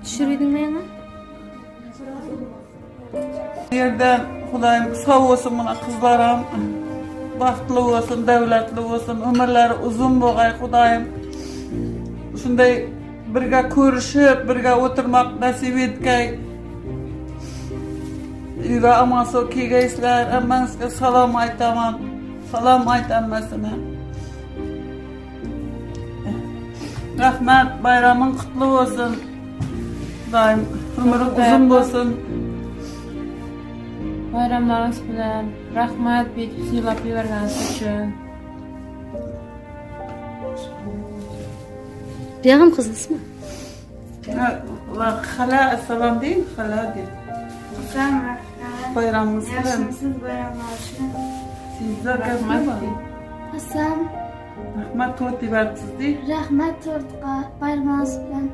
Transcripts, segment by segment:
Düşürdiňmi ýaňy? Ýerden Hudaýym sag bolsun muna kyzlaram bagtly bolsun, döwletli bolsun, ömürleri uzun bolgaý Hudaýym. Şunday birge görüşüp, birge oturmak nasip etgeý. Üýge aman sag kigeýsler, hemmäňizge salam aýtaman. Salam aýt hemmesine. Rahmat, baýramyň kutly bolsun. Hudaýym ömrüň uzun bolsun. Baýramlaryňyz bilen. Rahmat beýdip sylap ibergeniňiz üçin. Begim gyzlysmy? Hala salam deýin, hala deýin. Salam rahmat. Baýramyňyz bilen. Ýagşymysyz baýramlar üçin. Sizler rahmat. Hasan. Rahmat tort iberipsiz deý. Rahmat tortga baýramyňyz bilen.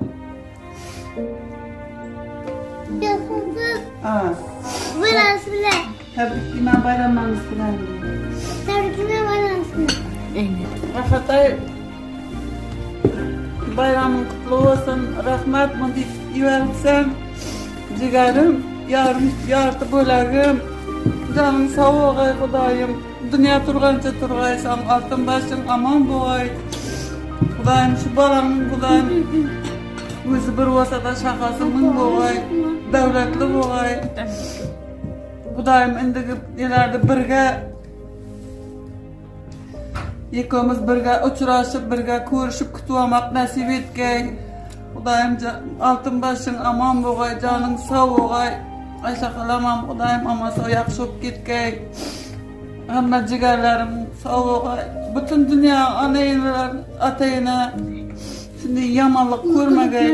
Ýagşymysyz. Ha. Bayramınız bilen. Tebrikleýän baýramyňyz bilen. Tebrikleýän bayramınız bilen. Rahatay baýramyň kutly bolsun. Rahmat muny iberipsen. Jigerim, ýarym ýarty bölegim. Janyň sag bolgaý Hudaýym. Dünýä turgança turgaýsaň, altyn başyň aman bolgaý. Hudaýym şu balaňyň Hudaýym özi bir bolsa-da şahasy müň bolgaý. Döwletli bolgaý. Hudaýym indigi ýyllarda birge Ikimiz birge uçraşyp, birge görüşüp kütüwamak nesip etgeý. Hudaýym altyn başyň aman bogaý, janyň sag bogaý. Aýşe halamam Hudaýym aman sag ýagşy bolup gitgeý. Hemme jigerlerim sag bogaý. Bütün dünýä ana-eneler, ata-ene şindi ýamanlyk görmegeý.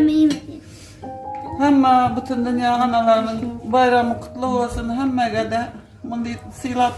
Hemme bütün dünýä analarynyň baýramy kutly bolsun hemmege-de. Muny sylap.